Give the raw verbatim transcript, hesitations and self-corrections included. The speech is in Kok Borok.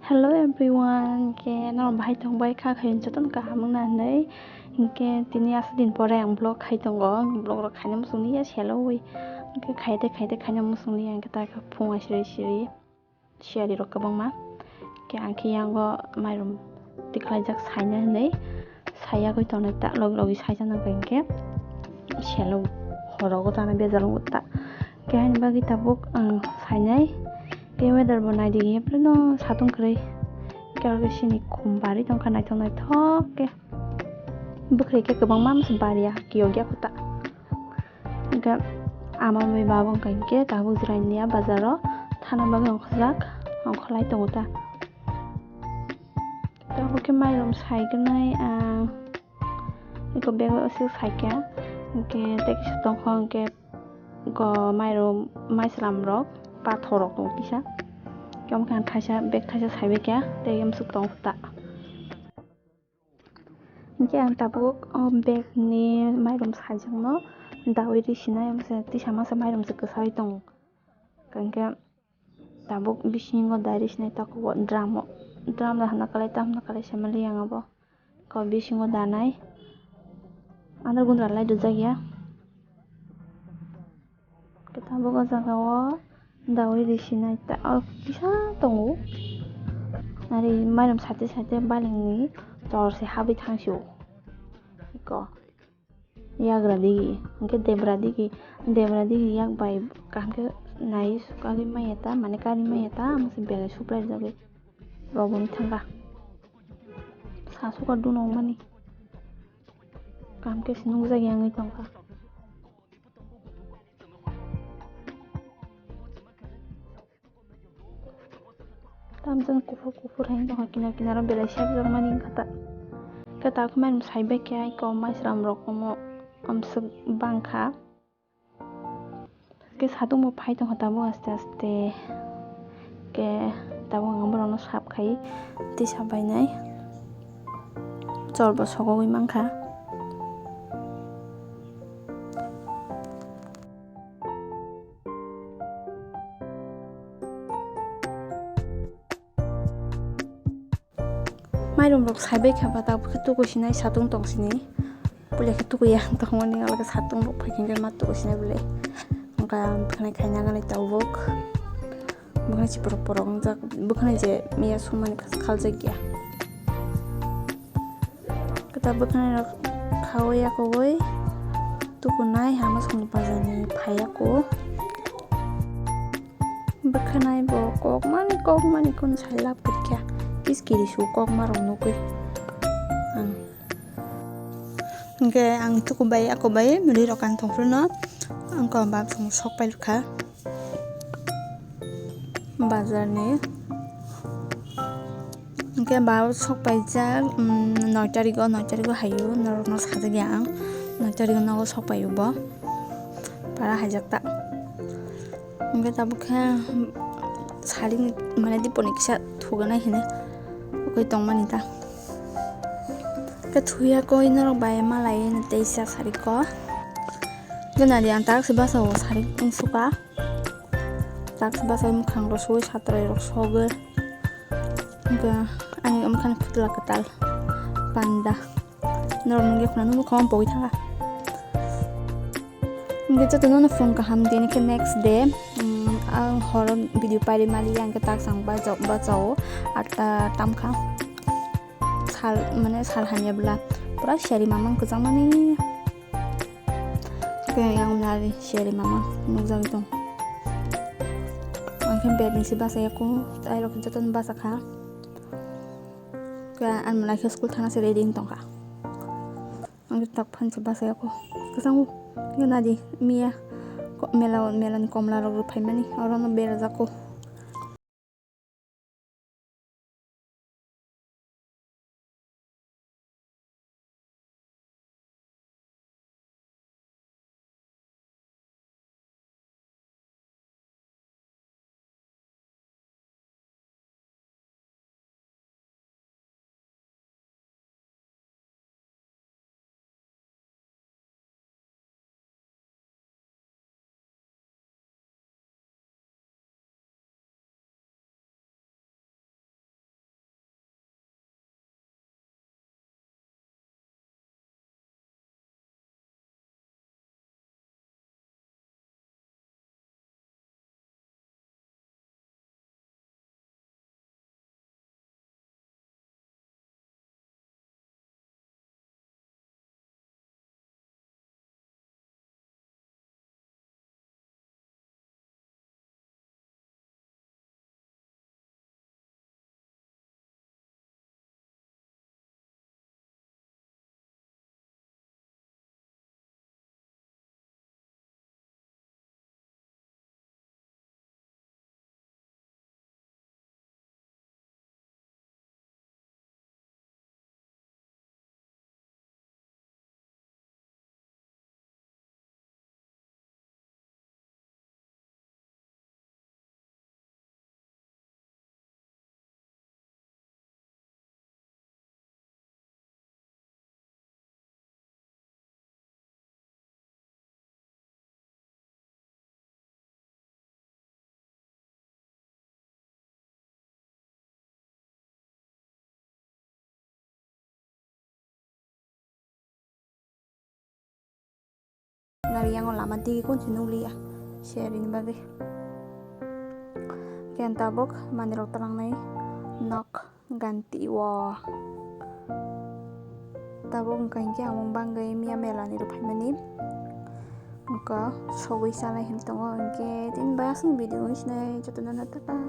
Hello everyone, ke norok bahai tong bai kha khayo jotono kaham wngna hinwi. Hinkhe tini aswk din pore ang vlog khai tongo, vlog rok khaina muchung liya selo wi. Hinkhe khaide khaide khaina muchung liya, hinkhe ta khe phung asri sri siyari rok kwbangma. Hinkhe ang khe yango mairum tikhlaijak saina hinwi. Sayagwi tongnai ta, logi logi saijak nang kha hinkhe selo horogo tana bejal wngo ta. Khe haini bagwi tabuk ang sainai. Khe weather bo naidi, ephano satung kwrwi. Khe oro khe sini khum barwi tongkha naithok naithok khe. Bwkhwrwi khe kwbangma masa bariya kiyokya kho ta. Hinkhe ama bai baba wngkha hinkhe tabuk jwraini a bazaro thana bagwi ongkhorjak, ongkholai tongo ta. Tabuk khe mairum saignai ang. Eko bag o aswk saikha, hinkhe tei kisa tongkha, hinkhe eko mairum maislam rok, pathor rok tongo kisa. Hinkhe omo khe ang thaisa, bag thaisa saibaikha, tei amswk tong ta. Hinkhe ang tabuk o bag ni mairum saijakno dawi ri sinai, omo se tisa masa mairum se kwsai tongo. Hinkhe tabuk bisingo dari sinai takugo drum o, drum da hwnna kwlai, ta hwnna kwlai se mali ang abo. Ko bisingo danai andar gundra lai rijak ya. Tabuk o jaga o dawi ri sinai ta, o kisa tongo. Nari mairum sate sate balingni tor se habwi thang sio. Ko. Yagra digi, hinkhe debra digi, debra digi yak bai kaham khe nai sukagwi maya ta, mane kari maya ta, omo se belai subraijagwi rw boni thangkha. Sa sukar duna wngmani kaham khe se nukjagwi wngwi tongkha. Tamjani kuphur kuphur hai tongkha, kinar kinar o belai sebjakmani wngkha ta. Khe ta khe mairum saibaikha, eko maisram rok omo amswk bangkha. Khe satung bo phai tongkha tabuk aste aste. Khe tabuk ang borokno sap khai tisa bainai. Chol bo sogogwi mankha. Mairum rok saibai kha ba, tabuk khe tuku sinai satung tong sini. Puila khe tuku ya tongmani, abo khe satung rok phai khe ma tuku sinai bwle. Wngkha bwkhanai khaina gwnai tabuk. Bwkhanai si borok borok wngjak, bwkhanai je miya sumani khaljak ya. Kwtal bwkhanai rok khaui yakugui tukunai hama songni bazar ni phai yaku. Bwkhanai bo kok mani kok mani kunu sai lab kwrwikha. Kis kiri su kok ma rok nugui ang. Hwnkhe ang tuku bai ako bai mwrwi rok ang tongphuru no ang kok bab song sok pai rwkha. Bazar ni. Hwnkhe ba sok paijak, um, noi tarikgo, noi tarikgo haio, norokno sajak ya ang. Noi tarikgo nogo sok paio bo. Para haijak ta. Hwnkhe tabuk khe sari ni, mane, diponi kisa thuganai hinwi ugui tongmani ta. Khe thuya koi norok bai malai teisa sariko. Gana di ang tak se basa o sari wngsuka. Tak se basa mukhang rok sui satrai rok sogwi. Hwnkhe ani omo khani phutla kwtal panda. Norok nungya khuna nungmukha omo pogwi thangkha. Hwnkhe jotono no phone kaham tini khe next day. Um, ang horo video pairi mali yang khe tak sang bachao atta tamkha. Sal, mane sal hamya bwla pura seri mamang kwchangmani. Khe yang nari seri mamang nukjagwi tong. Ang khe bed ni se bachaya kho, tai rok jotono bachakha. Khe ang mwnai khe school thana se ready wng tongkha. Ang khe tak phan se bachaya kho. Kwchang o, khe nadi miya ko-, mela, mela ni komla rok rw phaimani, orono berajak kho. Lama digi kun se nukliya, seri ni bagwi. Khe tabuk mandirok twlangnai nok ganti o. Tabuk wngkha hinkhe ang bagwi miya mela ni rw phaimani. Wngkha sogwi chanai hinwi tongo, hinkhe tini bai aswk video wngwi sinai jotono no tata.